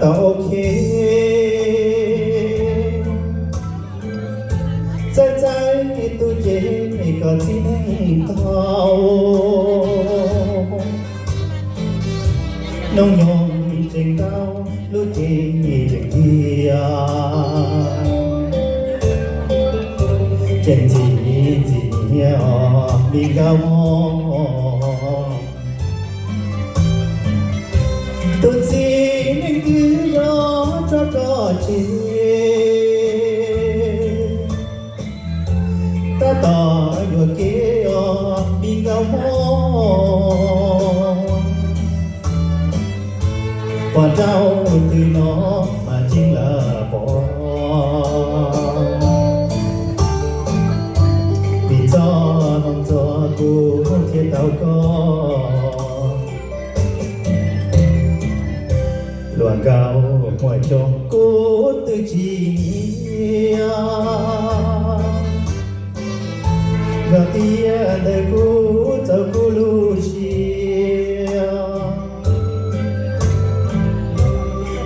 Tau ok, txawj txawj tus ces kom txij neej tau. Hnub nyoog tseem ntau, lub cev tseem tiag, tseem ntxim ntxim nyiam li nkauj hmoob. Tus txiv neej twb yog tso tso tseg, tab tom yuam kev os me nkauj hmoob. Pom rau twg no mas tseem lawv pom, vim txoj hmoo txog kuv thiaj tau koj. Luag nkauj muaj coob kuv twb tsis nyiam, yog tias ntawm kuv txawv kuv lub siab,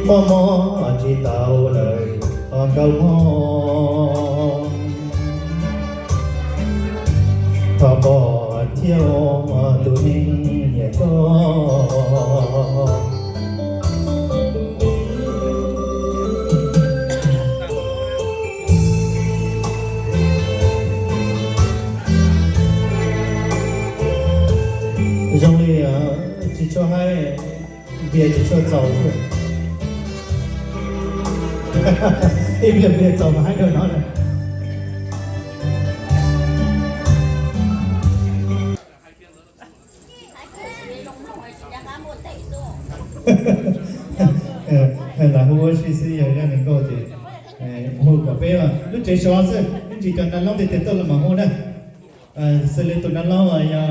mob mob tsis tau lawm os nkauj hmoob. Thov pom thiab tus neeg nyiam koj. Zoo li tsis tshua haib, npias tsis tshua txaus xwb. Ib pliag npias txaus mas haib dua no lawm. Lam hu ua si xwb, yog zaj neeg nkauj ces hu kom peb lub tsev sov xwb, ib ntsis cov nab loob tiag tiag tuaj los mas hu na. Xws li tus nab loob yog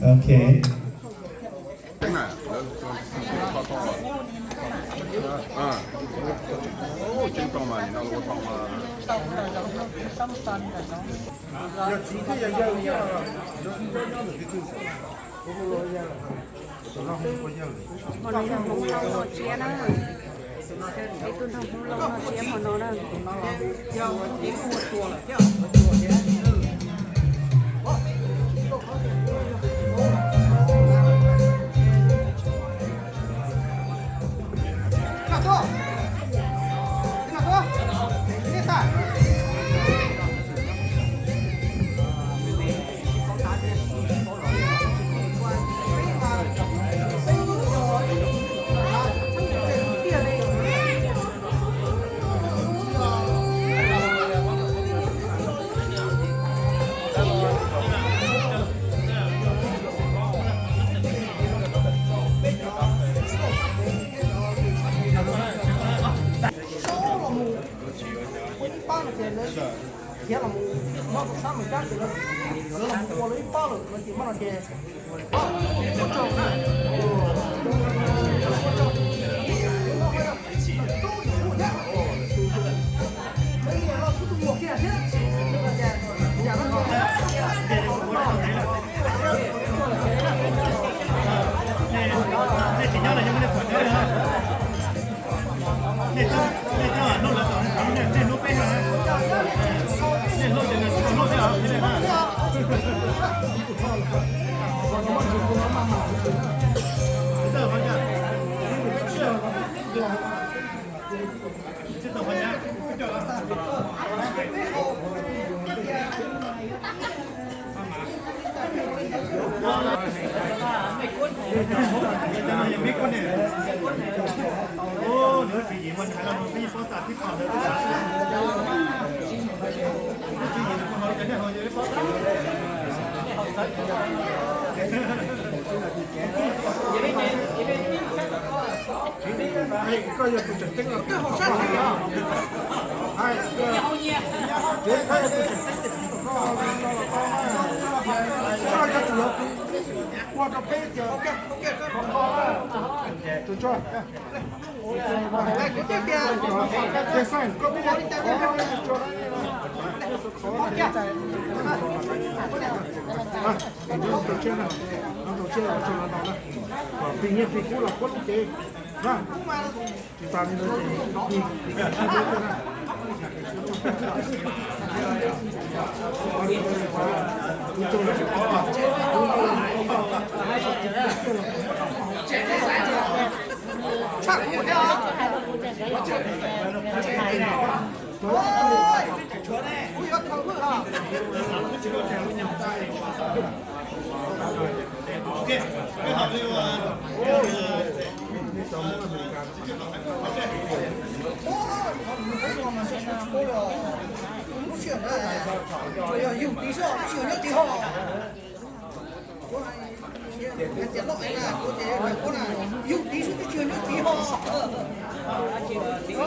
ok. Hmo no yog Hmoob Lauj no tsiab na. Ib tug nrog Hmoob Lauj no tsiab hmo no na. Khiav los mus muab tus sab mus cab ces lawv, lawv los mus ua lawv ib pab lawm no ces muab no ces Koj yog tus tseem ceeb los koj ho sab xwb os. Koj yog tus tseem ceeb ces koj ua rau peb tias tus tso. Ces xav koj muab ua li cas thiaj li tso. Tus tshiab na, tus tshiab los tso los no na, kom plig nyiaj plig kub los puab lub cev na. Tsis tas li ntawd ces plig plig kub thiab na. Yog yug tid xwb, tsis yog nyob tid ho. Hais tias loj es na, kuv ces kuv na, yug tid xwb twb tsis yog nyob tid ho.